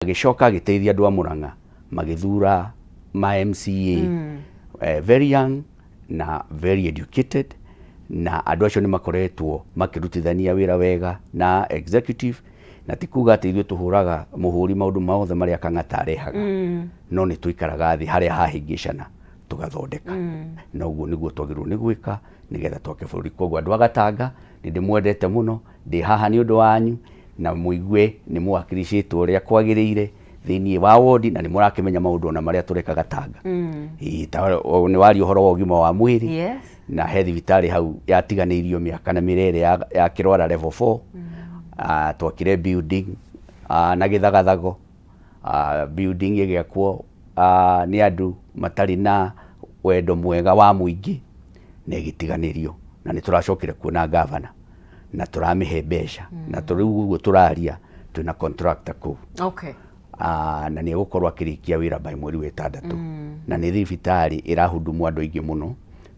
Agĩcoka agĩteithia andũ a Murang'a magĩthura ma MCA very young na very educated, na andũ acio nĩ makoretwo makĩrutithania wĩra wega na executive. Na ti kuga atĩ ithuĩ tũhũraga mũhũri maũndũ mothe marĩa Kang'ata arehaga, no nĩ tũikaraga thĩ harĩa hahĩngĩcana tũgathondeka, na ũguo nĩguo twagĩrĩirwo nĩ gwĩka nĩgetha twake bũrũri. Koguo andũ a Gatanga, nĩ ndĩmwendete mũno, ndĩ haha nĩ ũndũ wanyu, na mũigue nĩ mũwakiricĩtwo ũrĩa kwagĩrĩire thĩinĩ wa wodi, na nĩ mũrakĩmenya maũndũ ona marĩa tũreka Gatanga. Ĩĩ, ta nĩ waria ũhoro wa ũgima wa mwĩrĩ, na he thibitarĩ hau yatiganĩirio mĩaka na mĩrere ya Kĩrwara level 4. Twakire building na gĩthagathago, building ĩgĩakwo nĩ andũ matarĩ na wendo mwega wa mũingĩ na ĩgĩtiganĩrio, na nĩ tũracokire kuona gavana na tũramĩhe mbeca, na rĩu ũguo tũraria twĩna contractor kũu, na nĩ egũkorwo akĩrĩkia wĩra by mweri wa 6, na nĩ thibitarĩ ĩrahudumu andũ aingĩ mũno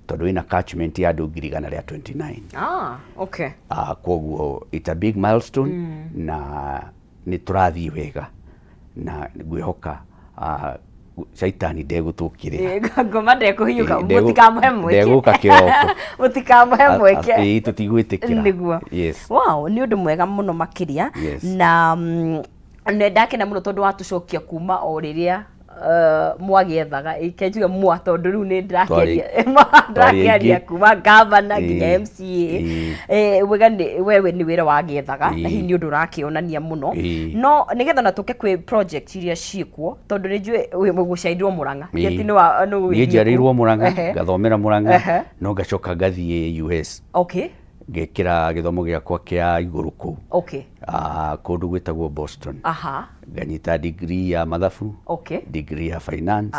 tondũ ĩna catchment ya andũ 129,000. Koguo it's a big milestone, na nĩ tũrathiĩ wega na ngwĩhoka caitani ndegũtũkĩrĩra. Ngoma ndekũhiũka. Mũtikamũhe mweke. Ndegũka kĩroko. Mũtikamũhe mweke. Ĩĩ, tũtigwĩtĩkĩra. Nĩguo. Wow, nĩ ũndũ mwega mũno makĩria. Na nĩ ndakena mũno tondũ watũcokia kuma o rĩrĩa mwagĩethaga, ke njuge mwa, tondũ rĩu nĩ ndĩrakĩaria Twarĩ aingĩ. kuma gavana nginya MCA. Wega nĩ wewe nĩ wĩra wagĩethaga, na hihi nĩ ũndũ ũrakĩonania mũno. No nĩgetha na tũke kwĩ project iria ciĩkuo, tondũ nĩ njũĩ wĩ gũciarirwo Mũrang'a. Ti nĩ wa nĩ Niĩ ũgĩthiĩ njiarĩirwo kũu. Mũrang'a, ngathomera Mũrang'a, no ngacoka ngathiĩ US, ngekĩra gĩthomo gĩakwa kĩa igũrũ kũu, kũndũ gwĩtagwo Boston, nganyita degree ya mathabu, degree ya finance,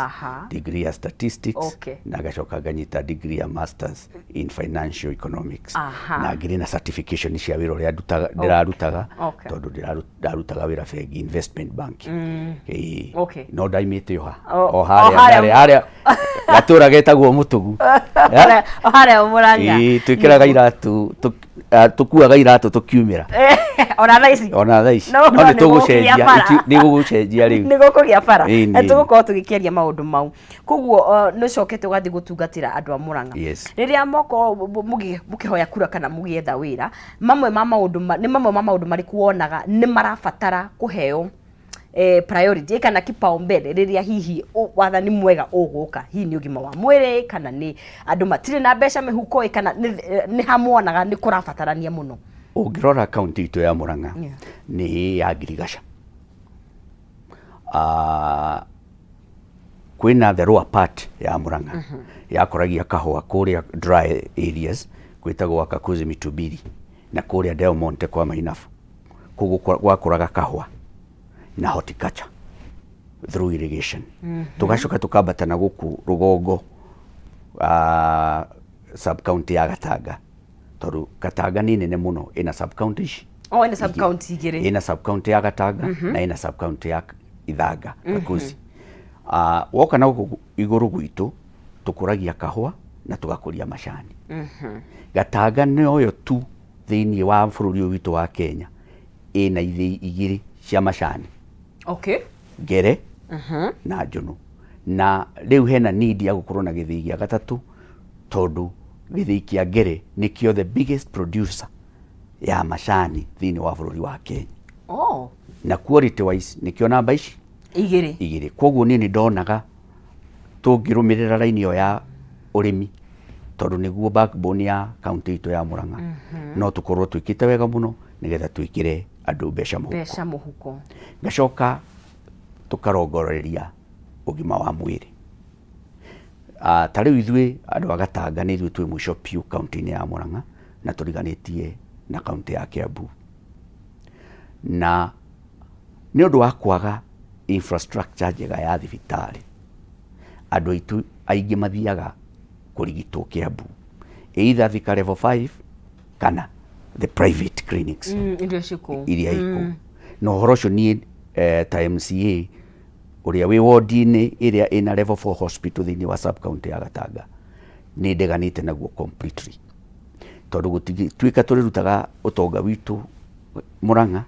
degree ya statistics, na ngacoka nganyita degree ya masters in financial economics, na ngĩrĩ na certification cia wĩra ũrĩa ndĩrarutaga, tondũ ndarutaga wĩra bengi, investment bank. Ĩĩ. No ndaimĩte o ha O o harĩa o harĩa harĩa gatũra getagwo Mũtũgu. O harĩa Mũrang'a. Ĩĩ, twĩkĩraga iratũ, tũkuaga iratũ tũkiumĩra. Ona thaa ici? Ona thaa ici. No, no no nĩ nĩ tũgũcenjia gũkũgĩa bara. Nĩ gũgũcenjia rĩu. Nĩ gũkũgĩa bara. Ĩĩ, Na nĩ. tũgũkorwo tũgĩkĩaria maũndũ mau. Koguo nĩ ũcokete ũgathiĩ gũtungatĩra andũ a Mũrang'a. Rĩrĩa moko mũkĩhoya kura kana mũgĩetha wĩra, mamwe ma maũndũ nĩ mamwe ma maũndũ marĩkũ wonaga nĩ marabatara kũheo priority kana kipaumbele rĩrĩa hihi wathani mwega ũgũka? Hihi nĩ ũgima wa mwĩrĩ, kana nĩ andũ matirĩ na mbeca mĩhuko, kana nĩ hamuonaga nĩ kũrabatarania mũno? Ũngĩrora kaunti itũ ya Murang'a, nĩ ya ngirigaca. Kwĩna the lower part ya Murang'a yakũragia kahũa kũrĩa dry areas gwĩtagwo Kakuzi Mitubiri, na kũrĩa Del Monte kwa Mainabu kũu gwakũraga kahũa na horticulture through irrigation. Tũgacoka tũkambata na gũkũ rũgongo, sub county ya Gatanga, tondũ Gatanga nĩ nene mũno, ĩna sub county ici. O ĩna sub county igĩrĩ. Ĩna sub county ya Gatanga na ĩna sub county ya Ithanga, Kakuzi. Woka na gũkũ igũrũ gwitũ tũkũragia kahũa na tũgakũria macani. Gatanga nĩoyo tu thĩinĩ wa bũrũri ũyũ witũ wa Kenya ĩna ithĩi igĩrĩ cia macani, Ngere na Njũnũ, na rĩu hena need ya gũkorwo na gĩthĩi gĩa gatatũ, tondũ gĩthĩi kĩa Ngere nĩkĩo the biggest producer ya macani thĩinĩ wa bũrũri wa Kenya, na quality wise nĩkĩo namba ici igĩrĩ. Igĩrĩ. Koguo niĩ nĩ ndonaga tũngĩrũmĩrĩra raini ĩyo ya ũrĩmi, tondũ nĩguo backbone ya kaunti itũ ya Murang'a, no tũkorwo twĩkĩte wega mũno nĩgetha twĩkĩre andũ mbeca mũhuko. Mbeca mũhuko. Ngacoka tũkarongoreria ũgima wa mwĩrĩ. Ta rĩu ithuĩ andũ a Gatanga nĩ ithuĩ twĩ mũico biũ kaunti-inĩ ya Murang'a, na tũriganĩtie na kaunti ya Kiambu, na nĩ ũndũ wa kwaga infrastructure njega ya thibitarĩ, andũ aitũ aingĩ mathiaga kũrigitwo Kiambu, either Thika level 5 kana the private clinics iria ciĩ iria ikuo. Na ũhoro ũcio niĩ ta MCA ũrĩa wĩ wodi-inĩ ĩrĩa ĩna level 4 hospital thĩinĩ wa sub county ya Gatanga, nĩ ndeganĩte naguo completely, tondũ gũtingĩtuĩka tũrĩrutaga ũtonga witũ. Murang'a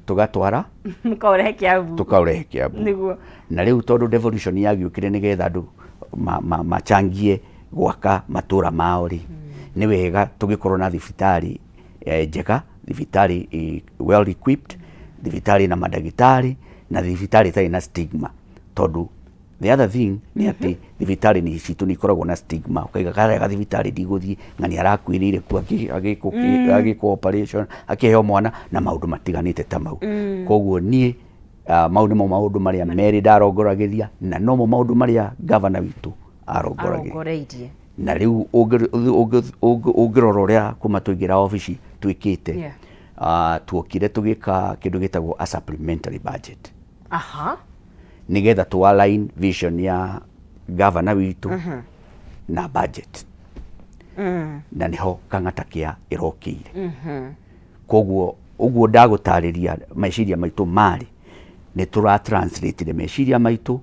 tũgatwara Mũkaũrehe Kiambu. Tũkaũrehe Kiambu. Nĩguo. Na rĩu tondũ devolution yagĩũkire nĩgetha andũ machangie gwaka matũra mao rĩ, nĩ wega tũgĩkorwo na thibitarĩ njega, thibitarĩ well equipped, thibitarĩ na mandagĩtarĩ, na thibitarĩ ĩtarĩ na stigma, tondũ the other thing nĩ atĩ thibitarĩ nĩ citũ nĩ ikoragwo na stigma, ũkaiga karĩa gathibitarĩ ndigũthiĩ, ng'ani arakuĩrĩire kuo agĩkwo operation, akĩheo mwana na maũndũ matiganĩte ta mau. Koguo niĩ mau nĩmo maũndũ marĩa merĩ ndarongoragĩria na nomo maũndũ marĩa gavana witũ arongoragĩria. Arongoreirie. Na rĩu ũngĩrora ũrĩa kuma twaingĩra obici twĩkĩte, tuokire tũgĩka kĩndũ gĩtagwo a supplementary budget nĩgetha tũ align vision ya gavana witũ na budget, na nĩho Kang'ata Care ĩrokĩire. Koguo ũguo ndagũtarĩria meciria maitũ marĩ, nĩ tũra translate meciria maitũ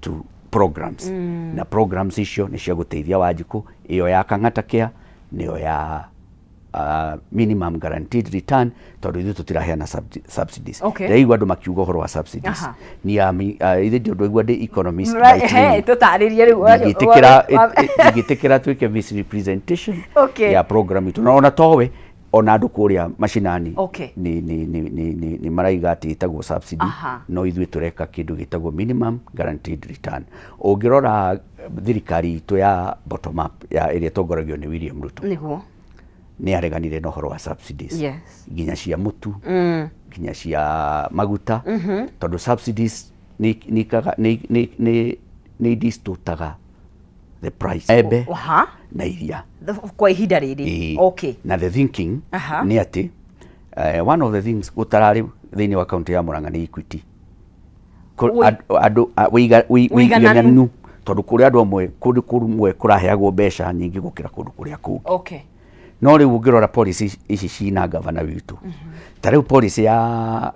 to programs, na programs icio nĩ cia gũteithia Wanjikũ, ĩyo ya Kang'ata Care nĩyo ya minimum guaranteed return, tondũ ithuĩ tũtiraheana subsidies. Ndĩraigua andũ makiuga ũhoro wa subsidies. Niĩ ithe ndio ndwaigua ndĩ economist by training. Tũtarĩrie rĩu. Ndingĩtĩkĩra twĩke misrepresentation ya program itũ, na ona towe, ona andũ kũrĩa macinani nĩ maraiga atĩ ĩtagwo subsidy, no ithuĩ tũreka kĩndũ gĩtagwo minimum guaranteed return. Ũngĩrora thirikari itũ ya bottom up ya ĩrĩa ĩtongoragio nĩ William Ruto, nĩ areganire na ũhoro wa subsidies, nginya cia mũtu, nginya cia maguta, tondũ subsidies nĩ distortaga the price embe na iria. Kwa ihinda rĩrĩ. Ĩĩ. Na the thinking nĩ atĩ one of the things gũtararĩ thĩinĩ wa kaunti ya Murang'a nĩ equity. Andũ Ũigananu. Ũigananu, tondũ kũrĩ andũ amwe kũndũ kũmwe kũraheagwo mbeca nyingĩ gũkĩra kũndũ kũrĩa kũngĩ. No rĩu ũngĩrora policy ici cina gavana witũ, ta rĩu policy ya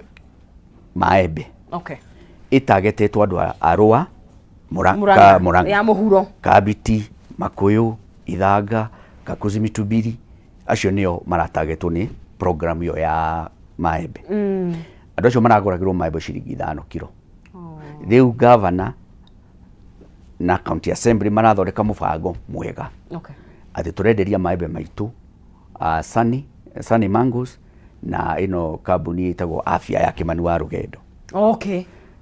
maembe ĩtagetetwo andũ a Arũa, Murang'a. Murang'a. Ya mũhuro. Kabiti, Makuyu, Ithanga, Kakuzi, Mitubiri, acio nĩo maratagetwo nĩ program ĩyo ya maembe. Andũ acio maragũragĩrwo maembe ciringi 5 kiro. Rĩu gavana na county assembly marathondeka mũbango mwega atĩ tũrenderia maembe maitũ Sunny, Sunny Mangoes na ĩno kambuni ĩtagwo Afya ya Kimani wa Rũgendo,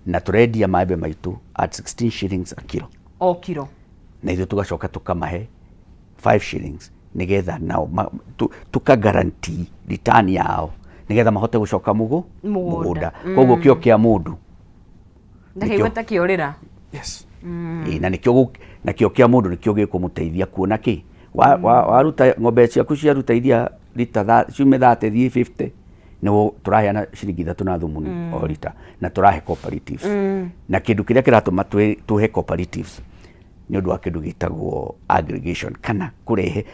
na tũrendia maembe maitũ at 16 shillings a kilo. O kiro. Na ithuĩ tũgacoka tũkamahe 5 shillings nĩgetha nao tũka guarantee return yao nĩgetha mahote gũcoka mũgũnda. Mũgũnda. Koguo kĩo kĩa mũndũ Ndakaigua ta kĩorĩra. Yes. Ĩĩ, na nĩkĩo nakĩo kĩa mũndũ nĩkĩo gĩkũmũteithia kuona kĩ waruta ng'ombe ciaku ciaruta iria rita ciume 30 thiĩ 50, nĩguo tũraheana ciringi 3 na thumuni o rita, na tũrahe cooperatives. Na kĩndũ kĩrĩa kĩratũma tũhe cooperatives nĩ ũndũ wa kĩndũ gĩtagwo aggregation kana kũrehe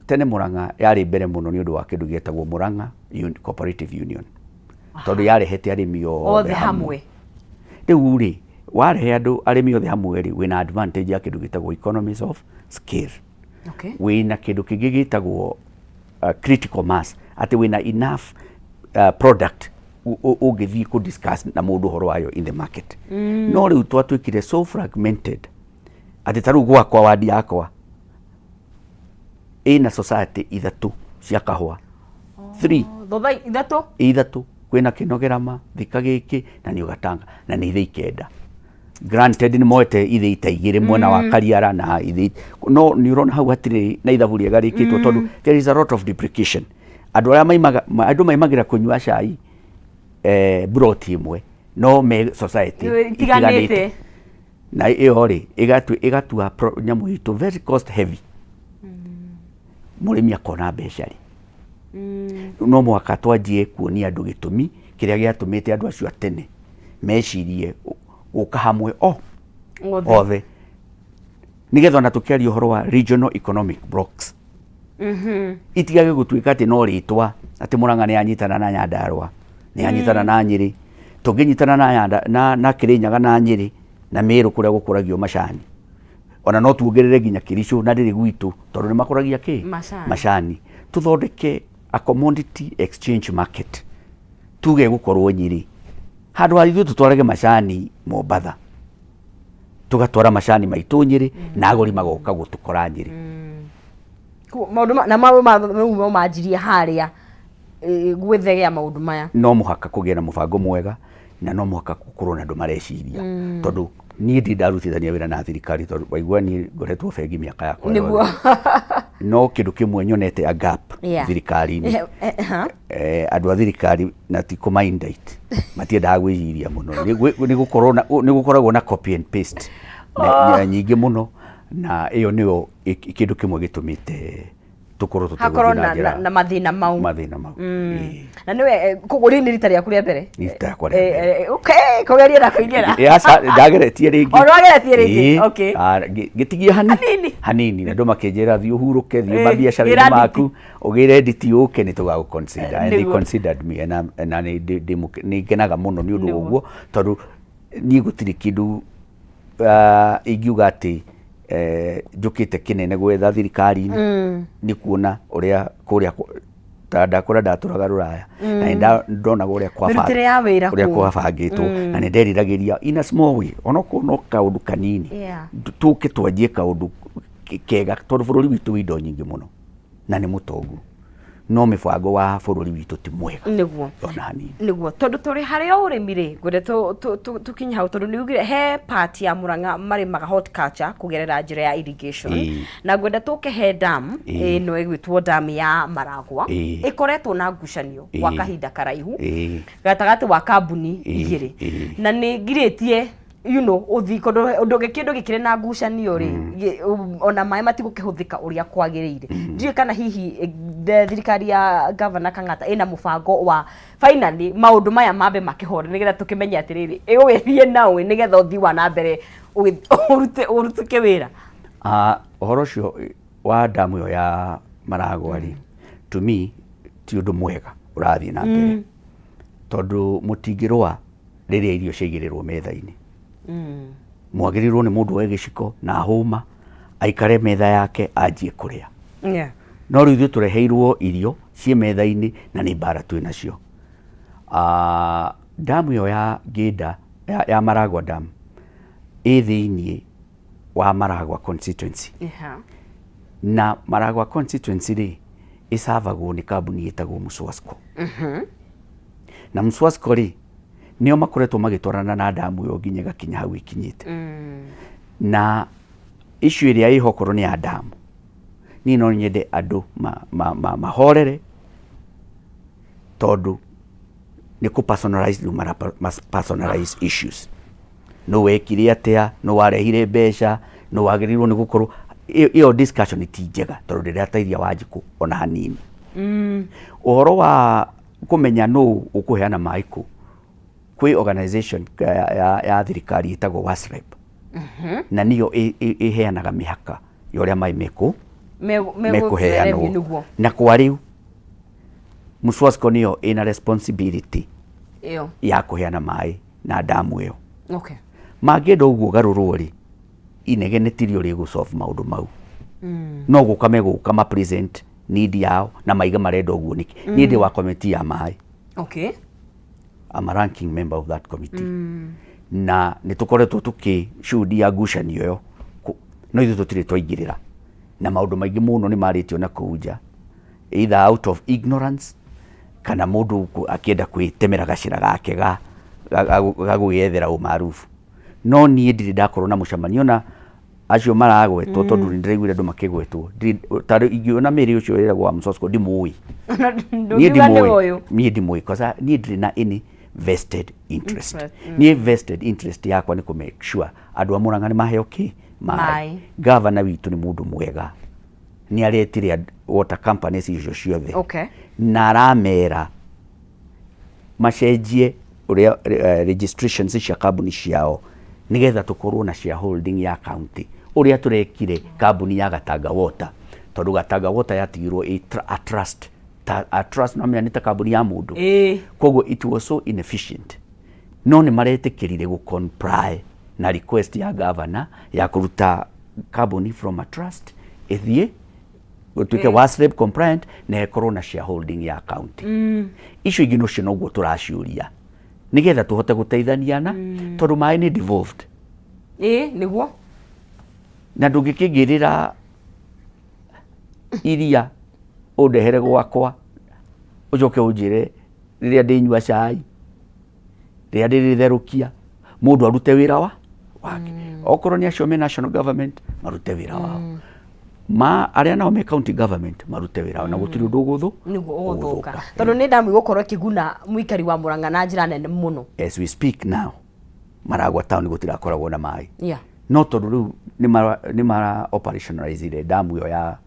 tene Murang'a yarĩ mbere mũno nĩ ũndũ wa kĩndũ gĩetagwo Murang'a Cooperative Union, tondũ yarehete arĩmi othe othe hamwe. Rĩu rĩ, warehe andũ arĩmi othe hamwe rĩ, wĩna advantage ya kĩndũ gĩtagwo economies of scale. Wĩna kĩndũ kĩngĩ gĩtagwo critical mass, atĩ wĩna enough product ũngĩthiĩ kũ discuss na mũndũ ũhoro wayo in the market. No rĩu twatuĩkire so fragmented atĩ ta rĩu gwakwa, wadi yakwa ĩna society ithatũ cia kahũa, three. Thotha ithatũ. Ithatũ, kwĩna Kĩnogerama, Thika gĩkĩ na nĩ Ũgatanga, na nĩ ithĩi 9. Granted, nĩ moete ithĩi ta 2 mwena wa Kariara na ithĩi, no nĩ ũrona hau hatirĩ na ithabu rĩega rĩkĩtwo, tondũ there is a lot of duplication. Andũ arĩa maimaga andũ maimagĩra kũnyua cai mburoti ĩmwe, no me society itiganĩte. Na ĩyo rĩ ĩgatua nyamũ itũ very cost heavy. Mũrĩmi akona mbeca rĩ, no mũhaka twanjie kuonia andũ gĩtũmi kĩrĩa gĩatũmĩte andũ acio a tene mecirie gũka hamwe o othe, othe, nĩgetha ona tũkĩaria ũhoro wa regional economic blocks itigage gũtuĩka atĩ no rĩtwa, atĩ Murang'a nĩ yanyitana na Nyandarua, nĩ yanyitana na Nyĩrĩ. Tũngĩnyitana na na Kĩrĩnyaga na Nyĩrĩ na Mĩrũ kũrĩa gũkũragio macani, ona no tuongerere nginya Kĩricũ na ndĩrĩ gwitũ, tondũ nĩ makũragia kĩ? Macani. Macani. Tũthondeke A commodity exchange market tuge ĩgũkorwo Nyĩrĩ, handũ ha ithuĩ tũtwarage macani Mombatha, tũgatwara macani maitũ Nyĩrĩ na agũri magoka gũtũkora Nyĩrĩ. Maũndũ na maũndũ mau no manjirie harĩa gwĩthegea maũndũ maya. No mũhaka kũgĩe na mũbango mwega na no mũhaka gũkorwo na andũ mareciria, tondũ niĩ ndirĩ ndarutithania wĩra na thirikari, tondũ waigua niĩ ngoretwo bengi mĩaka yakwa yothe. No kĩndũ kĩmwe nyonete a gap thirikari-inĩ, andũ a thirikari, na ti kũma indict, matiendaga gwĩciria mũno. Nĩ gũkoragwo na copy and paste na nyingĩ mũno, na ĩyo nĩyo kĩndũ kĩmwe gĩtũmĩte tũkorwo hakorwo tũtegũthiĩ na njĩra na mathĩna mau. Mathĩna mau. Ĩĩ. Na nĩwe koguo rĩrĩ nĩ rita rĩaku rĩa mbere? Nĩ rita rĩakwa rĩa mbere. Okay, kũgeria na kũingĩra. Aca, ndageretie rĩngĩ. O, nĩwageretie rĩngĩ? Ĩĩ. Okay. Ah, ngĩtigia Hanini. Hanini, na andũ makĩnjĩra, "Thiĩ ũhurũke, thiĩ mabiacara-inĩ gĩra nditi. maku, ũgĩre nditi, ũke nĩ tũgagũ consider." And they considered me and na nĩ ngenaga mũno nĩ ũndũ wa ũguo, tondũ niĩ gũtirĩ kĩndũ ingiuga atĩ njũkĩte kĩnene gwetha thirikari-inĩ. Nĩ kuona ũrĩa kũrĩa ta ndakũra ndatũraga rũraya na nĩ ndonaga ũrĩa Mĩrutĩre ya wĩra ũrĩa kũu. Kwabangĩtwo, na nĩ nderiragĩria in a small way, onokorwo no kaũndũ kanini, tũke twanjie kaũndũ kega, tondũ bũrũri witũ wĩ indo nyingĩ mũno na nĩ mũtongu, no mĩbango wa bũrũri witũ ti mwega ona hanini. Nĩguo, tondũ tũrĩ harĩ o ũrĩmi rĩ, ngwenda tũkinye hau, tondũ nĩ ugire he part ya Murang'a marĩmaga horticulture kũgerera njĩra ya irrigation. Na ngwenda tũke he dam ĩno ĩgwĩtwo dam ya Maragwa, ĩkoretwo na ngucanio gwa kahinda karaihu gatagatĩ wa kambuni igĩrĩ, na nĩ ngirĩtie ũthi kũndũ ũndũ kĩndũ gĩkĩrĩ na ngucanio rĩ, ona maĩ matigũkĩhũthĩka ũrĩa kwagĩrĩire. Ndiũĩ kana hihi thirikari ya Governor Kang'ata ĩna mũbango wa finally maũndũ maya mambe makĩhore, nĩgetha tũkĩmenye atĩrĩrĩ, ĩgũgĩthiĩ naũ, nĩgetha ũthii wa na mbere ũrute ũrutĩke wĩra. Ah, ũhoro ũcio wa damu ĩyo ya Maragwa rĩ, to me ti ũndũ mwega ũrathiĩ na mbere, tondũ mũtingĩrũa rĩrĩa irio ciaigĩrĩrwo metha-inĩ. Mwagĩrĩirwo nĩ mũndũ oe gĩciko na hũma, aikare metha yake, anjie kũrĩa. No rĩu ithuĩ tũreheirwo irio ciĩ metha-inĩ na nĩ mbara twĩ nacio. Ah, damu ĩyo ya Ngĩnda ya Maragwa Dam ĩ thĩiniĩ wa Maragwa constituency, na Maragwa constituency rĩ, ĩcavagwo nĩ kambuni ĩtagwo Mswasco. Na Mswasco rĩ, nĩo makoretwo magĩtwarana na damu ĩyo nginya ĩgakinya hau ĩkinyĩte. Na issue ĩrĩa ĩho okorwo nĩ ya damu, niĩ no nyende andũ mahorere, tondũ nĩ kũ personalize rĩu mara personalize issues, nũ wekire atĩa, nũ warehire mbeca, nũ wagĩrĩirwo nĩ gũkorwo. Ĩyo discussion ti njega, tondũ ndĩrateithia Wanjikũ ona hanini. Ũhoro wa kũmenya nũ ũkũheana maĩ kũ, kwĩ organization ya thirikari ĩtagwo WASREB, na nĩyo ĩheanaga mĩhaka ya ũrĩa maĩ mekũheanwo. Na kwa rĩu Mswasco nĩyo ĩna responsibility ĩyo ya kũheana maĩ na damu ĩyo. Mangĩenda ũguo garũrwo rĩ, inegene tirio rĩgũ solve maũndũ mau. No gũka megũka ma present need yao na maiga marenda ũguo nĩkĩ. Niĩ ndĩ wa committee ya maĩ. I'm a ranking member of that committee, na nĩ tũkoretwo tũkĩshuhudia ngucanio ĩyo, no ithuĩ tũtirĩ twaingĩrĩra, na maũndũ maingĩ mũno nĩ marĩtio na kũu nja, either out of ignorance kana mũndũ akĩenda kwĩtemera gacĩra gake ga gwĩyethera ũmarubu. No niĩ ndirĩ ndakorwo na mũcemanio na acio maragwetwo, tondũ nĩ ndĩraiguire andũ makĩgwetwo. Ta rĩu ingĩona mĩrĩ ũcio wĩragwo wa Msosco, ndimũĩ niĩ. Ndũngiuga nĩ ũyũ. Niĩ ndimũĩ 'cause niĩ ndirĩ na any vested interest. Interest. Niĩ vested interest yakwa nĩ kũ make sure andũ a Murang'a nĩ maheo kĩ? Maĩ. Maĩ. Gavana witũ nĩ mũndũ mwega, nĩ aretire water companies icio ciothe na aramera macenjie ũrĩa registrations cia kambuni ciao, nĩgetha tũkorwo na shareholding ya county, ũrĩa tũrekire kambuni ya Gatanga Water, tondũ Gatanga Water yatigirwo ĩ a trust, ta a trust, no menya nĩ ta kambuni ya mũndũ. Koguo it was so inefficient, no nĩ maretĩkĩrire gũ comply na request ya governor ya kũruta kambuni from a trust ĩthiĩ Gũtuĩke WASREB compliant na ĩkorwo na shareholding ya county. Icio ingĩ nocio noguo tũraciũria nĩgetha tũhote gũteithania na tondũ maĩ nĩ devolved. Ĩĩ, nĩguo. Na ndũngĩkĩngĩrĩra iria ũndehere gwakwa, ũcoke ũnjĩre rĩrĩa ndĩnyua cai, rĩrĩa ndĩrĩtherũkia, mũndũ arute wĩra wa wake. Okorwo nĩ acio me national government, marute wĩra wao, ma arĩa nao me county government marute wĩra wao, na gũtirĩ ũndũ ũgũthũ Nĩguo ũgũthũka, tondũ nĩ ndamu ĩgũkorwo ĩkĩguna mũikari wa Mũrang'a na njĩra nene mũno. As we speak now, Maragwa town gũtirakoragwo na maĩ. No tondũ rĩu nĩ mara operationalize damu ĩyo ya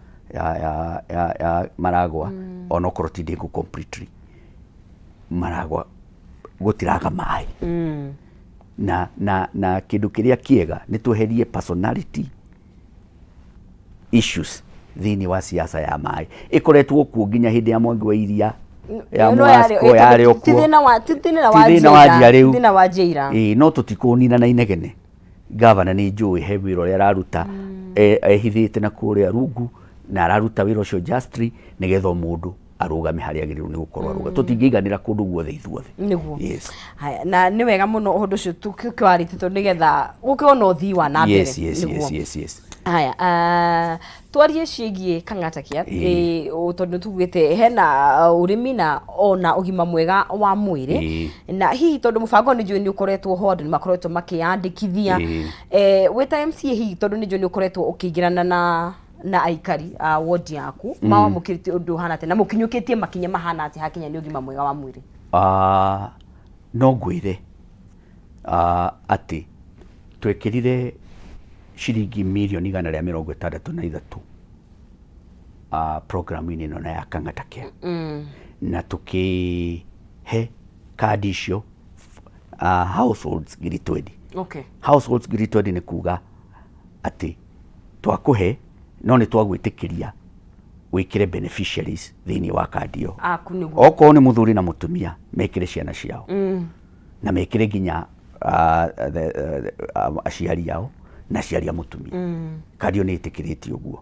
Maragwa, onokorwo ti ndĩku completely, Maragwa gũtiraga maĩ. Na kĩndũ kĩrĩa kĩega nĩ tweherie personality issues thĩinĩ wa siasa ya maĩ. Ĩkoretwo kuo nginya hĩndĩ ya Mwangi wa Iria, ya No yarĩ- Mwasco, yarĩ o ti kuo. Thĩna wa ti thĩna Ti wa thĩna wa njĩra njia rĩu. Ti thĩna wa njĩra. Ĩĩ, no tũtikũnina na inegene. Gavana nĩ njũĩ he wĩra ũrĩa araruta ehithĩte na kũrĩa rungu, na araruta wĩra ũcio justly nĩgetha o mũndũ arũgame harĩa agĩrĩirwo nĩ gũkorwo arũgame. Tũtingĩiganĩra kũndũ guothe ithuothe. Nĩguo. Yes. Haya, na nĩ wega mũno ũndũ ũcio tũkĩwarĩtie, tondũ nĩgetha gũkĩgwo na ũthii wa na mbere. Yes. Haya, twarie ciĩgiĩ Kang'ata Care. Tondũ tugĩte hena ũrĩmi na ona ũgima mwega wa mwĩrĩ. Na hihi tondũ mũbango nĩ njũĩ nĩ ũkoretwo ho, andũ nĩ makoretwo makĩyandĩkithia. Wĩ ta MCA, hihi tondũ nĩ njũĩ nĩ ũkoretwo ũkĩingĩrana na aikari a ward yaku, mawamũkĩrĩte ũndũ ũhana atĩa na mũkinyũkĩtie makinya mahana atĩa hakinya nĩ ũgima mwega wa mwĩrĩ? Ah, no ngwĩre atĩ twekĩrire ciringi mirioni 163 programu-inĩ ĩno na ya Kang'ata Care, na tũkĩhe kandi icio households 20,000. Households 20,000 nĩ kuga atĩ twakũhe, no nĩ twagwĩtĩkĩria wĩkĩre beneficiaries thĩinĩ wa kandi ĩyo. Aku, nĩguo. Okorwo nĩ mũthuri na mũtumia, mekĩre ciana ciao na mekĩre nginya aciari ao na aciari a mũtumia. Kandi ĩyo nĩ ĩtĩkĩrĩtie ũguo.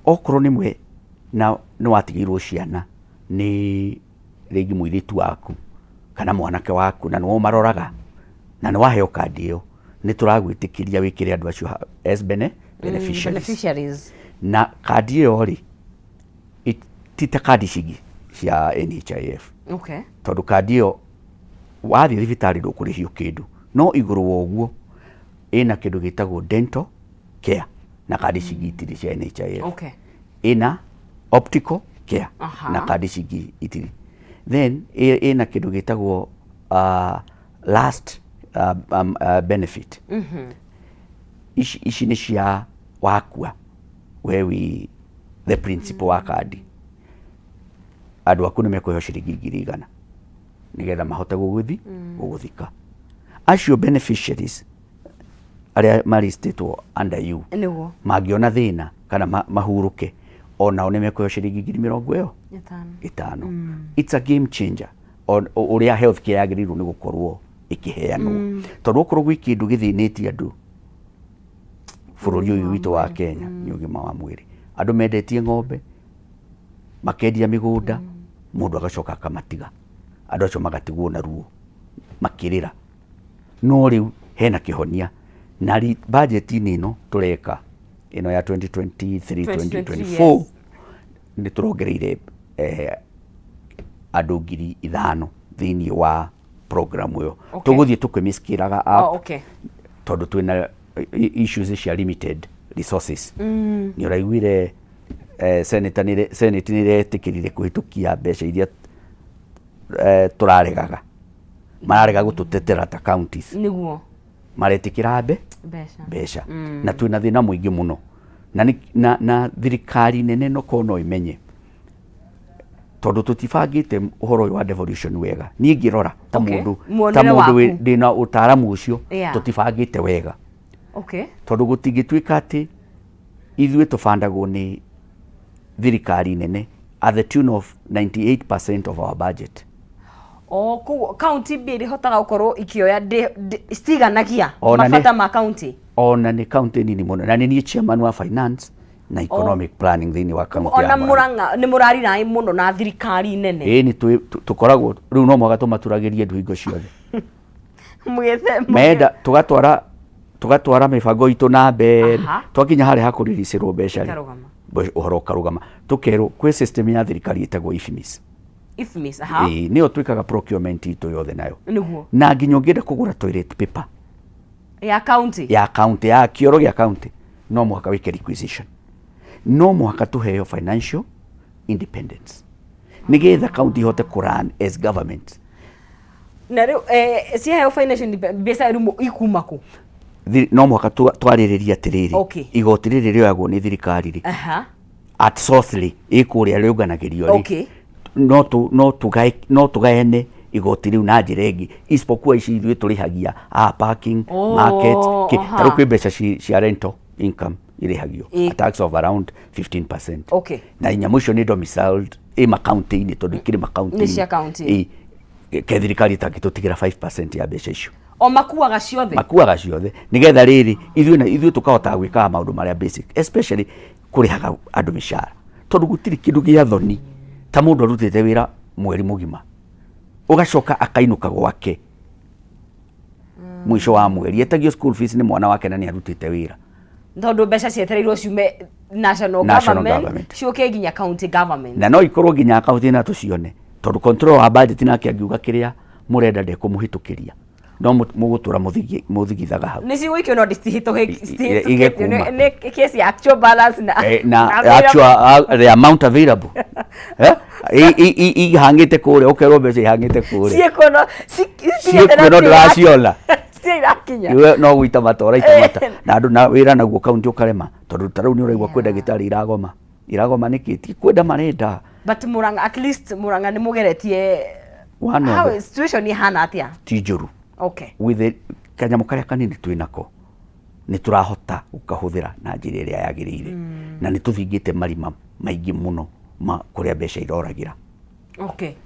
Okorwo nĩ mwe na nĩ watigĩirwo ciana nĩ rĩngĩ mũirĩtu waku kana mwanake waku, na nĩwe ũmaroraga na nĩ waheo kandi ĩyo, nĩ tũragwĩtĩkĩria wĩkĩre andũ acio as beneficiaries. Beneficiaries. Na kandi ĩyo rĩ, ti ta kandi ici ingĩ cia NHIF, tondũ kandi ĩyo wathiĩ thibitarĩ ndũkũrĩhio kĩndũ, no igũrũ wa ũguo ĩna kĩndũ gĩtagwo dental care, na kandi ici ingĩ itirĩ cia NHIF. Ĩna optical care, na kandi ici ingĩ itirĩ. Then ĩna kĩndũ gĩtagwo last benefit. Ici nĩ cia wakua, we wĩ the principal wa kandi, andũ aku nĩ mekũheo ciringi 100,000 nĩgetha mahote gũgũthika. Acio beneficiaries arĩa maristĩtwo under you mangĩona thĩna kana mahurũke, onao nĩ mekũheo ciringi ngiri mĩrongo ĩyo 5. 5. It's a game changer ũrĩa health care yagĩrĩirwo nĩ gũkorwo ĩkĩheanwo, tondũ okorwo gwĩ kĩndũ gĩthĩnĩtie andũ bũrũri ũyũ witũ wa Kenya nĩ ũgima wa mwĩrĩ. Andũ mendetie ng'ombe, makendia mĩgũnda, mũndũ agacoka akamatiga, andũ acio magatigwo na ruo makĩrĩra. No rĩu hena kĩhonia na budget-inĩ ĩno tũreka, ĩno ya 2023 2023. 2024, nĩ tũrongereire andũ 5,000 thĩinĩ wa program ĩyo. Tũgũthiĩ tũkĩmĩskĩraga up tondũ twĩna issues cia limited resources. Nĩ ũraiguire Senate nĩ iretĩkĩrire kũhĩtũkia mbeca iria tũraregaga, mararega gũtũtetera ta counties. Maretĩkĩra mbeca. Mbeca, na twĩna thĩna mũingĩ mũno na thirikari nene no korwo no ĩmenye, tondũ tũtibangĩte ũhoro ũyũ wa devolution wega. Niĩ ngĩrora ta mũndũ ta Muonere mũndũ waku. Ndĩna ũtaaramu ũcio, tũtibangĩte wega, tondũ gũtingĩtuĩka atĩ ithuĩ tũbandagwo nĩ thirikari nene at the tune of 98% of our budget. O koguo county mbia iria ihotaga gũkorwo ikĩoya citiganagia Ona mabata ma county. Ona nĩ county nini mũno, na nĩ niĩ chairman wa finance. Na economic planning thĩinĩ wa kaunti Ona ya Murang'a. Murang'a nĩ mũrariraĩ mũno na thirikari nene. Ĩĩ, nĩ tũkoragwo rĩu no mũhaka tũmaturagĩrie ndu hingo ciothe. Mũgĩthe Menda tũgatwara mĩbango itũ na mbere, twakinya harĩa hakũriricĩrwo mbeca rĩ, Ĩkarũgama. Ũhoro ũkarũgama, tũkerwo kwĩ system ya thirikari ĩtagwo IFMIS. IFMIS, aha. Ĩĩ, nĩyo twĩkaga procurement itũ yothe nayo. Nĩguo. Na nginya ũngĩenda kũgũra toilet paper Ya county. Ya county, ya kĩoro gĩa county, no mũhaka wĩke requisition, no mũhaka tũheo financial independence nĩgetha county ihote kũ run as government. Na rĩu ciaheo financial mbeca rĩu ikuma kũ? No mũhaka twarĩrĩrie atĩrĩrĩ, igoti rĩrĩ rĩoyagwo nĩ thirikari rĩ, at source rĩ, ĩ kũrĩa rĩũnganagĩrio rĩ, no tũgayane igoti rĩu na njĩra ĩngĩ isipokuwa ici ithuĩ tũrĩhagia a parking, market kĩ. Ta rĩu kwĩ mbeca cia rental income irĩhagio, a tax of around 15%, na nyamũ icio nĩ domiciled ĩ makaunti-inĩ tondũ ikĩrĩ makaunti-inĩ. Nĩ cia county. Ĩ, ke thirikari ĩtangĩtũtigĩra 5% ya mbeca icio. O makuaga ciothe? Makuaga ciothe nigetha rĩrĩ ithuĩ na ithuĩ tũkahotaga gwĩkaga maũndũ marĩa basic, especially kũrĩhaga andũ mĩcara, tondũ gũtirĩ kĩndũ gĩa thoni ta mũndũ arutĩte wĩra mweri mũgima ũgacoka akainũka gwake mũico wa mweri etagio school fees nĩ mwana wake na nĩ arutĩte wĩra. Tondũ mbeca cietereirwo ciume national National government, government. Ciũke nginya county government. Na no ikorwo nginya akaunti na tũcione, tondũ control wa budget nake angiuga kĩrĩa mũrenda ndekũmũhĩtũkĩria, no mũgũtũra mũthigithaga hau. Nĩ cigũikio no Ige kuma. Nĩ case ya actual balance na Na actual, the amount available, eh? Ihang'ĩte kũrĩa, ũkerwo mbeca ihang'ĩte kũrĩa. Ciĩkuo no Ciĩkuo no ndũraciona. Ciĩ irakinya. Iwe no gũita mata ũraita mata na andũ na wĩra naguo kaunti ũkarema, tondũ ta rĩu nĩ ũraigua kwĩ ndagĩtarĩ iragoma. Iragoma nĩkĩ? Ti kwenda marenda. But Murang'a, at least Murang'a nĩ mũgeretie. One of How situation ihana atĩa? Ti njũru. With the kanyamũ karĩa kanini twĩ nako nĩ tũrahota gũkahũthĩra na njĩra ĩrĩa yagĩrĩire, na nĩ tũthingĩte marima maingĩ mũno ma kũrĩa mbeca iroragĩra.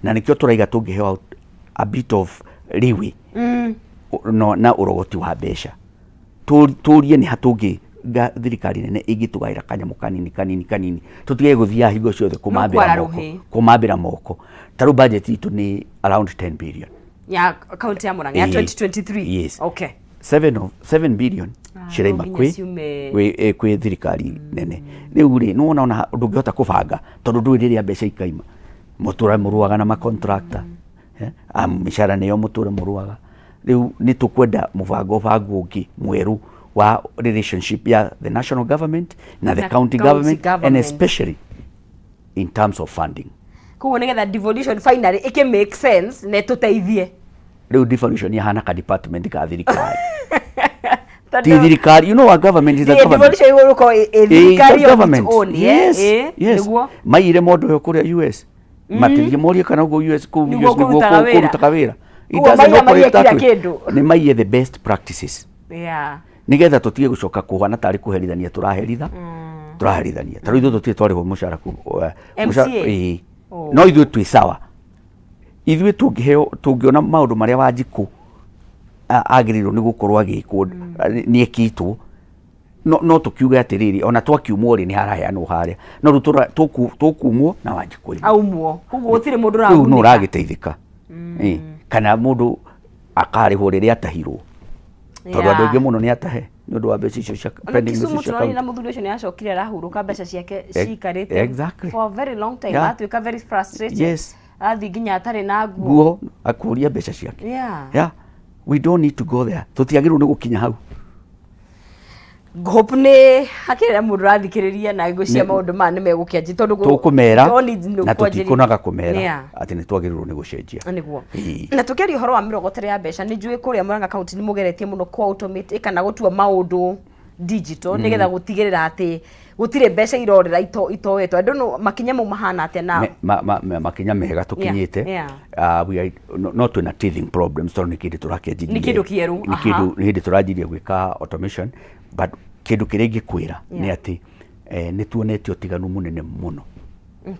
Na nĩkĩo tũraiga tũngĩheo a bit of leeway, no, na ũrogoti wa mbeca, tũrie nĩ ha tũngĩ thirikari nene ĩngĩtũgaĩra kanyamũ kanini kanini kanini, tũtige gũthiaga hingo ciothe kũmambĩra Kwara moko. Rũhĩ. Kũmambĩra moko. Ta rĩu budget itũ nĩ around 10 billion. Ya county ya Murang'a ya 2023? Yes. 7 of 7 billion ciraima No nginya kwĩ kwĩ thirikari nene. Rĩu rĩ, nĩwona ona ndũngĩhota kũbanga tondũ ndũĩ rĩrĩa mbeca ikaima. Mũtũra mũrũaga na macontractor, mĩcara nĩyo mũtũre mũrũaga. Rĩu nĩ tũkwenda mũbango bango ũngĩ mwerũ wa relationship ya the national government na the Na county county government, and government. Especially in terms of funding. Koguo nĩgetha devolution finally ĩkĩ make sense na ĩtũteithie. Rĩu devolution yahana ka department ka thirikari, ti Tondũ thirikari. You know, our government is a the government. Devolution igũrũko ĩ It's a thirikari on its government. own, yeah? Yes, yes. Nĩguo. Maiyire mondo ĩyo kũrĩa US, matithie morie kana ũguo US kũu Nĩguo US nĩguo kũrutaga wĩra. Kũrutaga wĩra. It Koguo doesn't maiya operate maiye that kila way. kĩndũ. Nĩ maiye the best practices nĩgetha tũtige gũcoka kũhana tarĩ kũherithania tũraheritha tũraherithania. Ta rĩu ithuĩ tũtirĩ twarĩhwo mũcara MCA? Ĩĩ. Oh. No ithuĩ twĩ sawa, ithuĩ tũngĩheo tũngĩona maũndũ marĩa Wanjikũ agĩrĩirwo nĩ gũkorwo agĩkwo nĩ ekĩtwo, no tũkiuge atĩrĩrĩ, ona twakiumwo rĩ, nĩ haraheanwo harĩa, no rĩu tũkumwo na Wanjikũ ĩno. Aumwo koguo gũtirĩ mũndũ Rĩu no ũragunĩka. Ũragĩteithĩka. Ĩĩ. Kana mũndũ akarĩhwo rĩrĩa atahirwo, tondũ andũ aingĩ mũno nĩ atahe nĩ ũndũ wa mbeca icio cia Ona pending Kisumu icio cia tũronire na county. mũthuri ũcio nĩ acokire arahurũka mbeca ciake cikarĩte for a very long time. Atuĩka very frustrated, athiĩ nginya atarĩ na nguo. Nguo akũria mbeca ciake. Yeah. We don't need to go there, tũtiagĩrĩirwo nĩ gũkinya hau. Hope nĩ hakĩrĩ mũndũ ũrathikĩrĩria na ngwĩciria maũndũ maya nĩ megũkĩanjia tondũ Tũkũmera all needs nĩ na kwanjĩrĩria. tũtikunaga kũmera atĩ nĩ twagĩrĩirwo nĩ gũcenjia. Nĩguo. Ĩĩ. Na tũkĩaria ũhoro wa mĩrogotere ya mbeca, nĩ njũĩ kũrĩa Murang'a County nĩ mũgeretie mũno kũ automate kana gũtua maũndũ digital nĩgetha gũtigĩrĩra atĩ gũtirĩ mbeca irorĩra itoetwo. I don't know makinya mau mahana atĩa na Makinya mega tũkinyĩte. We are, no twĩna teething problems tondũ nĩ kĩndũ tũrakĩanjirie. Nĩ kĩndũ kĩerũ, Nĩ kĩndũ nĩ hĩndĩ tũranjirie gwĩka automation, but kĩndũ kĩrĩa ingĩkwĩra nĩ atĩ nĩ tuonete ũtiganu mũnene mũno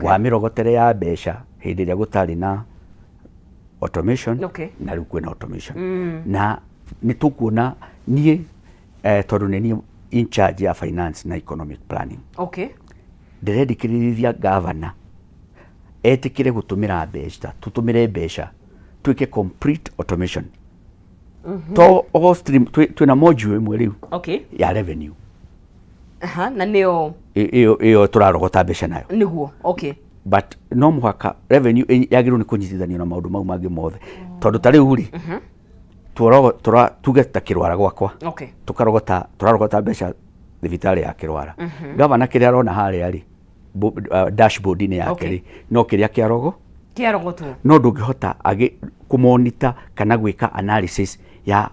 wa mĩrogotere ya mbeca hĩndĩ ĩrĩa gũtarĩ na automation na rĩu kwĩna automation, na nĩ tũkuona niĩ tondũ nĩ niĩ in charge ya finance na economic planning. Ndĩrendekithĩria gavana etĩkĩre gũtũmĩra mbeca, tũtũmĩre mbeca twĩke complete automation to all stream. Twĩna module ĩmwe rĩu ya revenue. Aha, na nĩyo? Ĩyo tũrarogota mbeca nayo. Nĩguo, okay. But no mũhaka revenue yagĩrĩirwo nĩ kũnyitithanio na maũndũ mau mangĩ mothe, tondũ ta rĩu rĩ, tuge ta Kĩrwara gwakwa, tũkarogota, tũrarogota mbeca thibitarĩ ya Kĩrwara. Gavana kĩrĩa arona harĩa rĩ, dashboard-inĩ yake rĩ, no kĩrĩa kĩarogo Kĩarogotwo. No ndũngĩhota kũmonita kana gwĩka analysis ya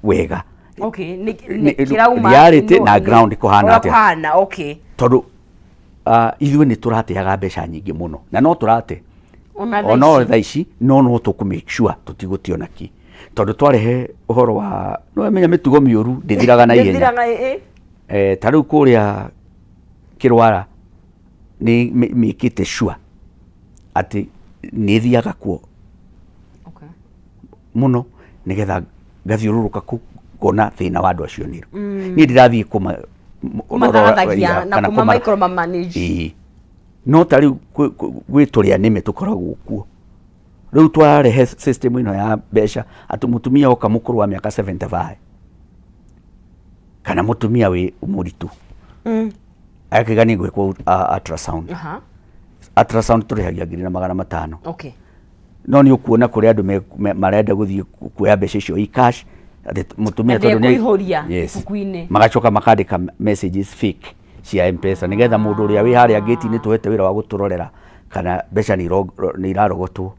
wega. Nĩ kĩrauma reality na ground kũhana ũrĩa atĩa. Kũhana, okay. Tondũ ithuĩ nĩ tũrateaga mbeca nyingĩ mũno na no tũrate Ona thaa ona ici. Thaa ici no tũkũ make sure tũtigũtiona ki, tondũ twarehe ũhoro wa nĩwamenya mĩtugo mĩũru ndĩthiraga na ihenya. Ndĩthiraga, ĩ. Ta rĩu kũrĩa Kĩrwara nĩ mĩkĩte sure atĩ nĩ thiaga kuo mũno nĩgetha ngathiũrũrũka kũ ngona thĩna wa andũ acio nĩrũ. Niĩ ndirathiĩ kũma Kũmathagathagia na kana kũma micromanage. Ĩĩ. No ta rĩu gwĩ tũrĩa nĩme tũkoragwo kuo. Rĩu twarehe system ĩno ya mbeca atĩ mũtumia oka mũkũrũ wa mĩaka 75 kana mũtumia wĩ mũritũ akĩga nĩ gwĩkwo ultrasound. Ultrasound tũrĩhagia 1500. No nĩ ũkuona kũrĩ andũ marenda gũthiĩ kuoya mbeca icio i cash, atĩ mũtumia Na tondũ ndekũihũria Yes. ibuku-inĩ. Magacoka makandĩka messages fake cia M-Pesa nĩgetha mũndũ ũrĩa wĩ harĩa gate-inĩ tũhete wĩra wa gũtũrorera kana mbeca nĩ irarogotwo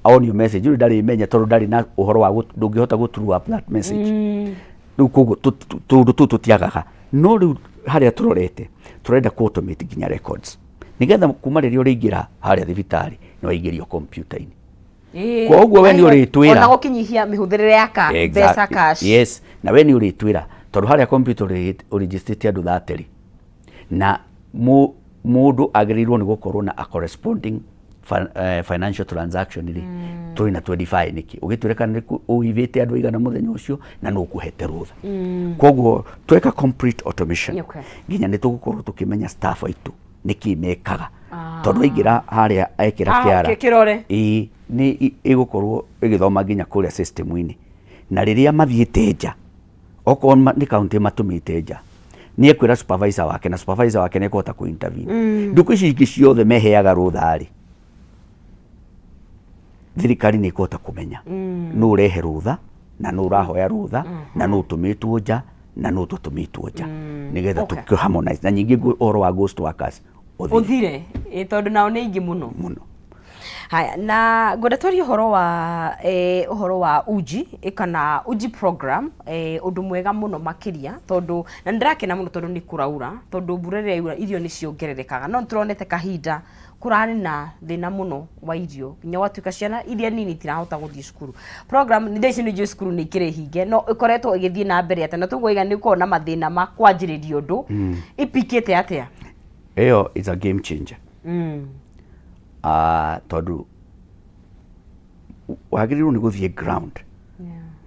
onio message rĩu ndarĩ menya, tondũ ndarĩ na ũhoro wa ndũngĩhota gũ true up that message. Rĩu koguo tũũndũ tũu tũtiagaga, no rĩu harĩa tũrorete tũrenda kũ automate nginya records nĩgetha kuma rĩrĩa ũrĩingĩra harĩa thibitarĩ nĩ waingĩrio kompiuta-inĩ. Koguo we nĩ ũrĩtwĩra. Ona gũkinyihia mĩhũthĩrĩre ya ka mbeca cash. Yes, na we nĩ ũrĩtwĩra, tondũ harĩa computer ũrĩgistĩte andũ 30 rĩ, na mũndũ agĩrĩirwo nĩ gũkorwo na a corresponding financial transaction rĩ, tũrĩ na 25 nĩkĩ ũgĩtwĩre kana nĩ ũivĩte andũ aigana mũthenya ũcio na nũ ũkũhete rũtha. Koguo tweka complete automation, nginya nĩ tũgũkorwo tũkĩmenya staff aitũ nĩkĩ mekaga, tondũ aingĩra harĩa ekĩra kĩara kĩrore. Ĩĩ, nĩ ĩgũkorwo ĩgĩthoma nginya kũrĩa system-inĩ, na rĩrĩa mathiĩte nja, okorwo nĩ kaunti matũmĩte nja, nĩ ekwĩra supervisor wake na supervisor wake nĩ ekũhota kũ intervene. Ndukũ ici ingĩ ciothe meheaga rũtha rĩ, thirikari nĩ ĩkũhota kũmenya nũ ũrehe rũtha na nũ ũrahoya rũtha na nũ ũtũmĩtwo nja na nũ ũtatũmĩtwo nja, nĩgetha tũ harmonize. Na ningĩ ũhoro wa ghost workers ũthire. Ũthire, ĩ, tondũ nao nĩ aingĩ mũno. Mũno. Haya, na ngwenda twarie ũhoro wa uji kana uji program, ũndũ mwega mũno makĩria, tondũ na nĩ ndĩrakena mũno tondũ nĩ kũraura, tondũ mbura ĩrĩa yaura irio nĩ ciongererekaga, no nĩ tũronete kahinda kũrarĩ na thĩna mũno wa irio nginya gwatuĩka ciana iria nini itirahota gũthiĩ cukuru. Program nĩ ici nĩ njũĩ cukuru nĩ ikĩrĩ hinge, no ĩkoretwo ĩgĩthiĩ na mbere atĩa? Na tũguo nĩ ũkoragwo na mathĩna ma kwanjĩrĩria ũndũ, ipikĩte atĩa? Ĩyo is a game changer. Ah, tondũ wagĩrĩirwo nĩ gũthiĩ ground.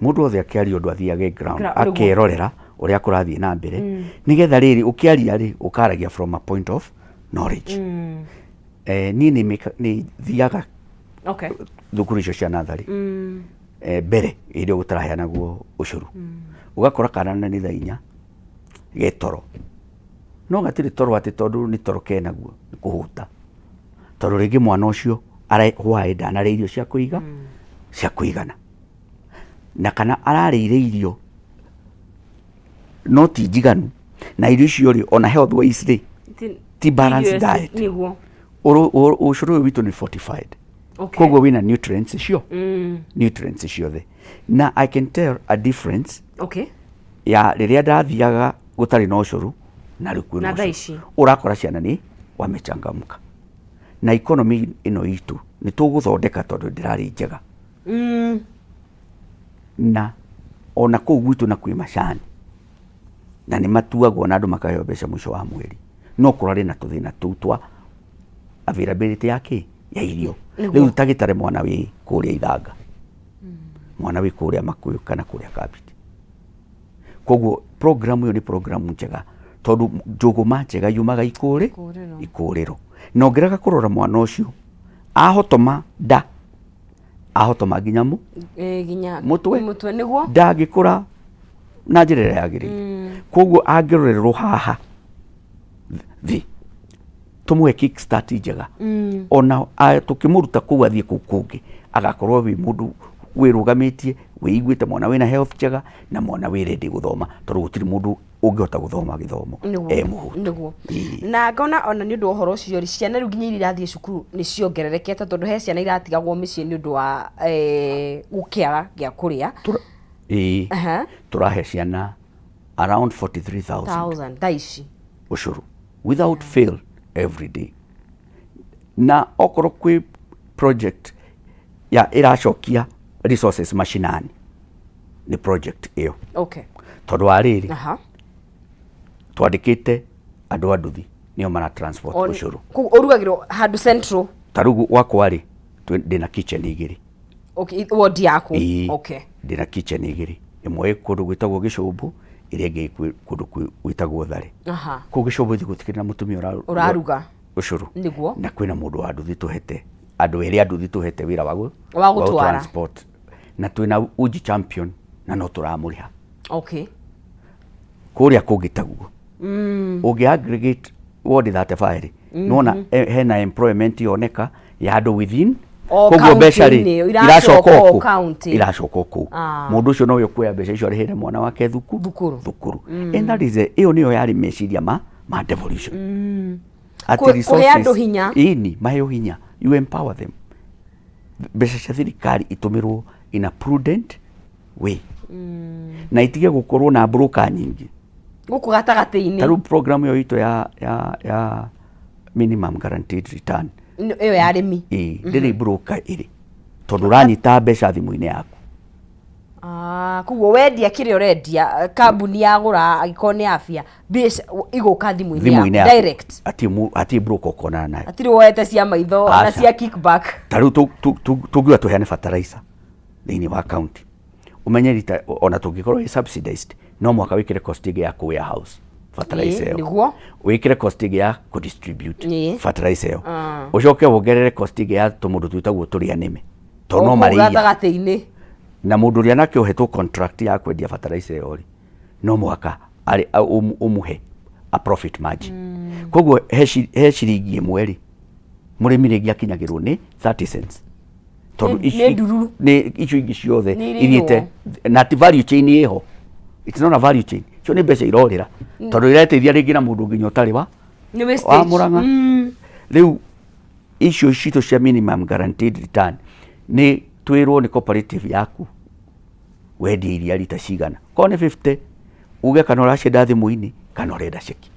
Mũndũ wothe akĩaria ũndũ athiage ground, akerorera ũrĩa kũrathiĩ na mbere, nĩgetha rĩrĩ ũkĩaria rĩ, ũkaragia from a point of knowledge. Niĩ nĩ thiaga thukuru icio cia natharĩ mbere hĩndĩ ĩyo gũtaraheanagwo ũcũrũ, ũgakora kana na nĩ thaa 4 ge toro, no gatirĩ toro atĩ tondũ nĩ toro kenaguo, nĩ kũhũta, tondũ rĩngĩ mwana ũcio hwaĩ ndanarĩa irio cia kũiga cia kũigana, na kana ararĩire irio no ti njiganu, na irio icio rĩ, ona health wise rĩ, ti balanced diet. Ũcũrũ ũyũ witũ nĩ fortified. Koguo wĩna nutrients icio, nutrients ciothe, na I can tell a difference ya rĩrĩa ndathiaga gũtarĩ na ũcũrũ na rĩu kwĩna Na thaa ũcũrũ. Ici. Ũrakora ciana nĩ wamechangamka, na economy ĩno itũ nĩ tũgũthondeka tondũ ndĩrarĩ njega. Na ona kũu gwitũ na kwĩ macani na nĩ matuagwo na andũ makaheo mbeca mũico wa mweri, no kũrarĩ na tũthĩna tũu twa availability ya kĩ ya irio. Rĩu ta gĩtare mwana wĩ kũrĩa Ithanga, mwana wĩ kũrĩa Makuyu kana kũrĩa Kabiti. Koguo program ĩyo nĩ program njega tondũ njũgũma njega yumaga ikũrĩ Ikũrĩro. Ikũrĩro. Na ũngĩrega kũrora mwana ũcio ahotoma nda, ahotoma nginya mũ Nginya mũtwe. Mũtwe nĩguo. Ndangĩkũra na njĩra ĩrĩa yagĩrĩire. Koguo angĩrorerwo haha thĩ, tũmũhe kickstart njega, ona tũkĩmũruta kũu athiĩ kũu kũngĩ, agakorwo wĩ mũndũ wĩrũgamĩtie, wĩiguĩte, mwana wĩna health njega na mwana wĩ ready gũthoma, tondũ gũtirĩ mũndũ ũngĩhota gũthoma gĩthomo e mũhũtu. Na ngona ona nĩ ũndũ wa ũhoro ũcio rĩ, ciana rĩu nginya iria irathiĩ cukuru nĩ ciongererekete, tondũ he ciana iratigagwo mĩciĩ nĩ ũndũ wa gũkĩaga gĩa kũrĩa. Ĩĩ. Tũrahe ciana around 43,000 thousand thaa ici ũcũrũ without fail every day. Na okorwo kwĩ project ya ĩracokia resources mashinani, nĩ project ĩyo. Tondũ wa rĩrĩ, twandĩkĩte andũ a nduthi nĩo mara transport ũcũrũ. Koguo ũrugagĩrwo handũ central? Ta rĩu gwakwa rĩ, ndĩna kitchen igĩrĩ. Okay, ward yaku? Ĩĩ. Ndĩna kitchen igĩrĩ, ĩmwe ĩ kũndũ gwĩtagwo Gĩcũmbũ, ĩrĩa ĩngĩ ĩ kũndũ gwĩtagwo Thare. Kũu Gĩcũmbũ ithuĩ gũtikĩrĩ na mũtumia ũraruga ũcũrũ. Nĩguo. Na kwĩna mũndũ wa nduthi tũhete, andũ erĩ a nduthi tũhete wĩra wa Wa gũtwara. Transport. Na twĩna uji champion na no tũramũrĩha. Kũrĩa kũngĩ taguo ũngĩ aggregate ward 35 rĩ, nĩwona hena employment yoneka ya andũ within. O Koguo mbeca rĩ, county-inĩ, iracoka iracoka o kũ? county. Iracoka o kũu. Mũndũ ũcio nowe ũkuoya mbeca icio arĩhĩre mwana wake thuku Thukuru. Thukuru. And that is ĩyo nĩyo yarĩ meciria ma devolution. Atĩ Kũhe andũ resources- hinya. Ĩni, maheo hinya, you empower them. Mbeca cia thirikari itũmĩrwo in a prudent way na itige gũkorwo na broker nyingĩ gũkũ gatagatĩ-inĩ. Ta rĩu program ĩyo itũ ya minimum guaranteed return. Ĩyo ya arĩmi. Ĩĩ, ndĩrĩ broker ĩrĩ, tondũ ũranyita mbeca thimũ-inĩ yaku. Ah, koguo wendia kĩrĩa ũrendia, kambuni yagũra, angĩkorwo nĩ afya, mbeca igũka thimũ-inĩ thimũ-inĩ yaku yaku. Direct. Hatirĩ broker ũkonana nayo. Hatirĩ woete cia maitho na Aca. cia kickback. Ta rĩu tũngiuga tũheane fertilizer thĩinĩ wa county, ũmenye rita ona tũngĩkorwo ĩ subsidized, no mũhaka wĩkĩre cost ĩngĩ ya kũ warehouse fertilizer ĩyo, wĩkĩre cost ĩngĩ ya kũ distribute fertilizer ĩyo, ũcoke wongerere cost ĩngĩ ya tũmũndũ twĩtagwo tũrĩa nĩme, tondũ no O kũu marĩia gatagatĩ-inĩ. Na mũndũ ũrĩa nake ũhetwo contract ya kwendia fertilizer ĩyo rĩ, no mũhaka ũmũhe a profit margin. Koguo he ciringi 1 rĩ, mũrĩmi rĩngĩ akinyagĩrwo nĩ 30 cents, tondũ Nĩ ndururu. Nĩ icio ingĩ ciothe Nĩ irĩirwo. ithiĩte na ti value chain ĩho. It's not a value chain. Icio nĩ mbeca irorĩra, tondũ ireteithia rĩngĩ na mũndũ nginya ũtarĩ wa Nĩ wa wastage. Mũrang'a. Rĩu icio citũ cia minimum guaranteed return, nĩ twĩrwo nĩ cooperative yaku wendia iria rita cigana, korwo nĩ 50, uge kana ũracienda thimũ-inĩ kana ũrenda ceki.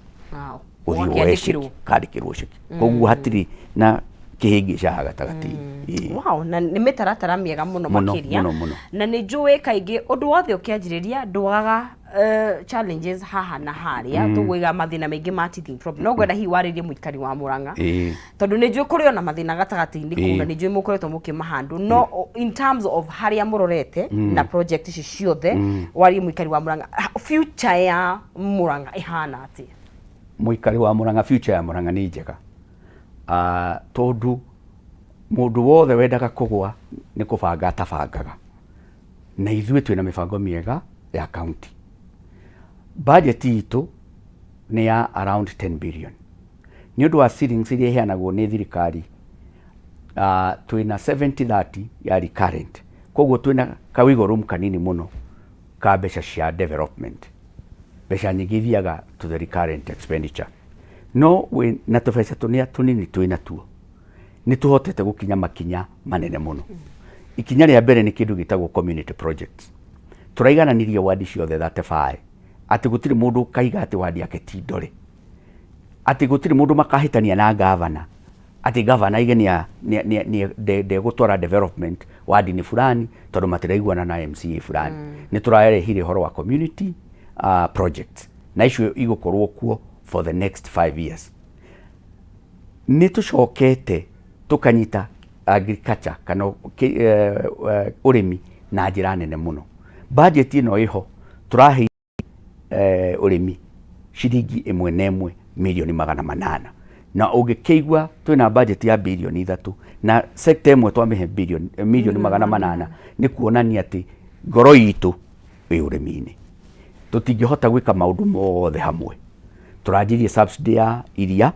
Ũthiĩ woe Ũgakĩandĩkĩrwo. ceki, kandĩkĩrwo ceki. Koguo hatirĩ na kĩhĩngĩca haha gatagatĩ-inĩ. Ĩĩ. Wow, na nĩ mĩtaratara mĩega mũno Mũno, makĩria. Mũno, mũno. Na nĩ njũĩ kaingĩ ũndũ wothe ũkĩanjĩrĩria ndwagaga challenges haha na harĩa, tũgũiga mathĩna maingĩ ma teething problem, no ngwenda hihi warĩrie mũikari wa Mũrang'a, tondũ nĩ njũĩ kũrĩ ona mathĩna gatagatĩ-inĩ kũu, na nĩ njũĩ mũkoretwo mũkĩmahandle, no in terms of harĩa mũrorete na project ici ciothe, warie mũikari wa Mũrang'a, future ya Mũrang'a ĩhana atĩa? Mũikari wa Mũrang'a, future ya Mũrang'a nĩ njega. Ah, tondũ mũndũ wothe wendaga kũgwa nĩ kũbanga atabangaga, na ithuĩ twĩna mĩbango mĩega ya county. Budget itũ nĩ ya around 10 billion nĩ ũndũ wa ceilings iria iheanagwo nĩ thirikari. Twĩna 70-30 ya recurrent, koguo twĩna ka wiggle room kanini mũno ka mbeca cia development. Mbeca nyingĩ ithiaga to the recurrent expenditure, no wĩ na tũbeca tũnĩa tũnini twĩ natuo, nĩ tũhotete gũkinya makinya manene mũno. Ikinya rĩa mbere nĩ kĩndũ gĩtagwo community projects. Tũraigananirie wadi ciothe 35 atĩ gũtirĩ mũndũ ũkaiga atĩ wadi yake ti ndore, atĩ gũtirĩ mũndũ makahĩtania na gavana, atĩ gavana aige ndegũtwara development wadi-inĩ fulani tondũ matiraiguana na MCA fulani. Nĩ tũrarehire ũhoro wa community projects, na icio igũkorwo kuo for the next 5 years. Nĩ tũcokete tũkanyita agriculture kana ũrĩmi na njĩra nene mũno. Budget ĩno ĩho tũrahe Ũrĩmi ciringi 1 na 1 mirioni 800, na ũngĩkĩigua twĩna budget ya birioni 3 na sector ĩmwe twamĩhe 800,000,000, nĩ kuonania atĩ ngoro itũ ĩ ũrĩmi-inĩ. Tũtingĩhota gwĩka maũndũ mothe hamwe. Tũranjirie subsidy ya iria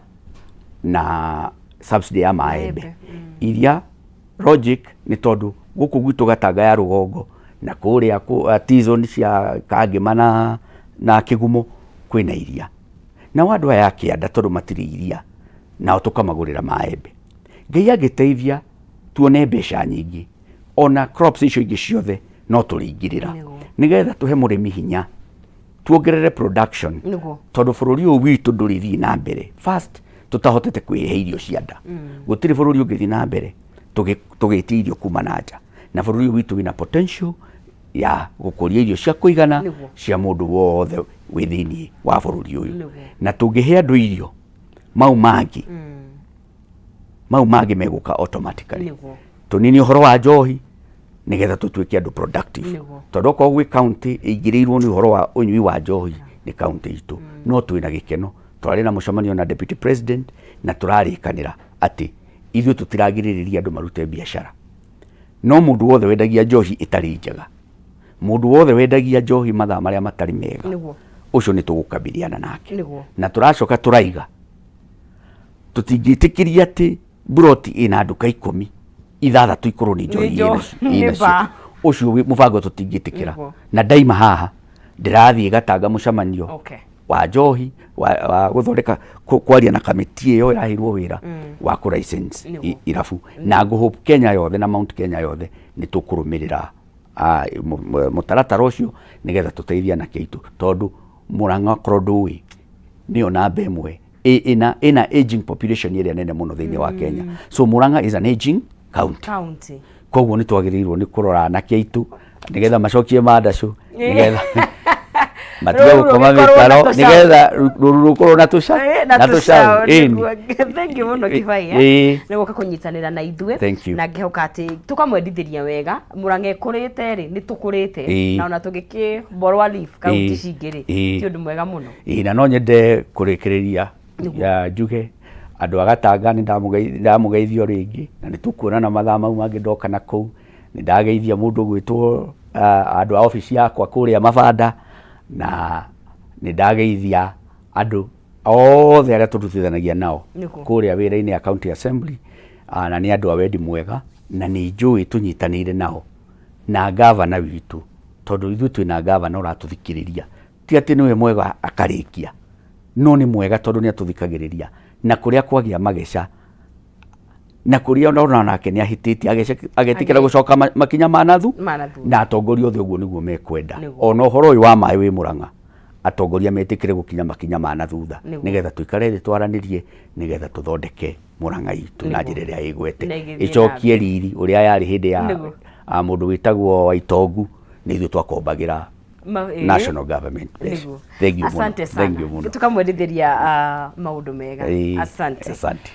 na subsidy ya maembe. Maembe. Iria logic nĩ tondũ gũkũ gwitũ Gatanga ya rũgongo na kũrĩa T-zone cia Kangĩma na Kĩgumo kwĩna iria, nao andũ aya a kĩanda tondũ matirĩ iria, nao tũkamagũrĩra maembe. Ngai angĩteithia tuone mbeca nyingĩ, ona crops icio ingĩ ciothe no tũrĩingĩrĩra, nĩgetha tũhe mũrĩmi hinya, tuongerere production, tondũ bũrũri ũyũ witũ ndũrĩthiĩ na mbere first tũtahotete kwĩhe irio cia nda. Gũtirĩ bũrũri ũngĩthiĩ na mbere tũgĩtia irio kuma na nja, na bũrũri ũyũ witũ wĩna potential ya gũkũria irio cia kũigana cia mũndũ wothe wĩ thĩiniĩ wa bũrũri ũyũ. Na tũngĩhe andũ irio, mau mangĩ megũka automatically. Tũnini ũhoro wa njohi nĩgetha tũtuĩke andũ productive, tondũ okorwo gwĩ county ĩingĩrĩirwo nĩ ũhoro wa ũnyui wa njohi nĩ county itũ. No twĩna gĩkeno, twarĩ na mũcemanio na deputy president na tũrarĩkanĩra atĩ ithuĩ tũtiragirĩrĩria andũ marute biacara, no mũndũ wothe wendagia njohi ĩtarĩ njega, mũndũ wothe wendagia njohi mathaa marĩa matarĩ mega, ũcio nĩ tũgũkabiliana nake. Na tũracoka tũraiga tũtingĩtĩkĩria atĩ buroti ĩna nduka 10, 6 ikorwo nĩ njohi. Nĩ njohi, nĩ ĩnacio. bar. Ũcio mũbango tũtingĩtĩkĩra. Na ndaima haha ndĩrathiĩ Gatanga mũcemanio wa njohi wa gũthondeka kwaria na kamĩtĩ ĩyo ĩraheirwo wĩra wa kũ license irabu, na ngũhope Kenya yothe na Mount Kenya yothe nĩ tũkũrũmĩrĩra mũtaratara ũcio nĩgetha tũteithie anake aitũ, tondũ Mũrang'a okorwo ndũĩ nĩyo namba 1 ĩna aging population ĩrĩa nene mũno thĩinĩ wa Kenya. So Murang'a is an aging county. County. Koguo nĩ twagĩrĩirwo nĩ kũrora anake aitũ nĩgetha macokie mandacũ, nĩgetha matige Rũrũ gũkoma rũgĩkorwo na mĩtaro, tũcaũ. Nĩgetha rũru rũkorwo na tũca na na tũcaũ. tũcaũ. Ĩni. Nĩguo. Thank you mũno, Kibaiya, nĩ gũka kũnyitanĩra na ithuĩ. Thank you. Na ngĩhoka atĩ tũkamwendithĩria wega. Mũrang'a ĩkũrĩte rĩ, nĩ tũkũrĩte, na ona tũgĩkĩ borrow leaf kaunti cingĩ rĩ, ti ũndũ mwega mũno. Ĩĩ, na no nyende kũrĩkĩrĩria ya njuge andũ a Gatanga nĩ ndamũgeithia o rĩngĩ, na nĩ tũkuonana mathaa mau mangĩ ndoka na kũu. Nĩ ndageithia mũndũ ũgwĩtwo andũ a obici yakwa kũrĩa Mabanda, na nĩ ndageithia andũ othe arĩa tũrutithanagia nao kũrĩa wĩra-inĩ ya county assembly, na nĩ andũ a wendi mwega, na nĩ njũĩ tũnyitanĩire nao na gavana witũ, tondũ ithuĩ twĩna gavana ũratũthikĩrĩria. Ti atĩ nĩwe mwega akarĩkia, no nĩ mwega tondũ nĩ atũthikagĩrĩria, na kũrĩa kwagĩa mageca na kũrĩa ona nake nĩ ahĩtĩtie agetĩkĩra gũcoka makinya ma nathu Ma na thutha. Na atongoria othe ũguo nĩguo mekwenda. Ona ũhoro ũyũ wa maĩ wĩ Mũrang'a, atongoria metĩkĩre gũkinya makinya ma na thutha, nĩgetha tũikare thĩ twaranĩrie nĩgetha tũthondeke Mũrang'a itũ na njĩra ĩrĩa ĩgwete, Na ĩgĩthiĩ na ĩcokie riri ũrĩa yarĩ hĩndĩ ya mũndũ wĩtagwo Waitongu, nĩ ithuĩ twakombagĩra national government mbeca. Thank you mũno. Asante sana. Thank you mũno. Tukamwendithĩria maũndũ mega. Asante. Asante.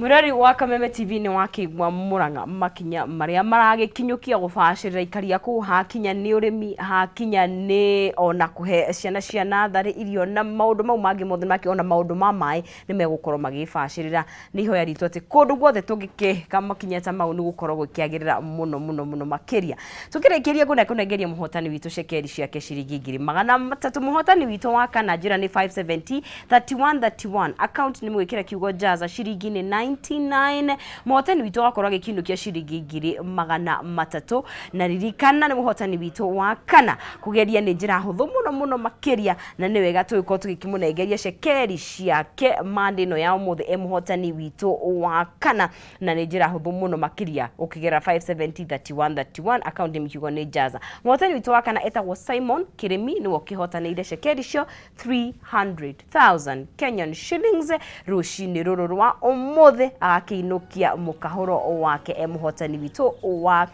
Mwĩrori wa Kameme TV, nĩ wakĩigua Mũrang'a makinya marĩa maragĩkinyũkia gũbacĩrĩra ikaria kũu, hakinya nĩ ũrĩmi, hakinya nĩ ona kũhe ciana cia natharĩ irio na maũndũ mau mangĩ mothe make, ona maũndũ ma maĩ nĩ megũkorwo magĩbacĩrĩra. Nĩ ihoya ritũ atĩ kũndũ guothe tũngĩkĩka makinya ta mau nĩ gũkorwo gũkĩagĩrĩra mũno mũno mũno makĩria. Tũkĩrĩkĩria ngũnengeria mũhotani witũ cekeri ciake ciringi 300,000. Mũhotani witũ wa kana, njĩra nĩ 570 31 31, account nĩ mũgĩkĩra kiugo jaza, ciringi nĩ 99. Mũhotani witũ agakorwo agĩkiinũkia ciringi 300,000. Na ririkana nĩ mũhotani witũ wa kana, kũgeria nĩ njĩra hũthũ mũno mũno makĩria, na nĩ wega tũgĩkorwo tũgĩkĩmũnengeria cekeri ciake mande ĩno ya ũmũthĩ e mũhotani witũ wa kana, na nĩ njĩra hũthũ mũno makĩria ũkĩgera 570 31 31, account nĩ kiugo nĩ jaza. Mũhotani witũ wa kana etagwo Simon Kĩrĩmi, nĩwe ũkĩhotanĩire cekeri icio 300,000 Kenyan shillings rũcinĩ rũrũ rwa ũmũthĩ, agakĩinũkia mũkahũro wake e mũhotani witũ wa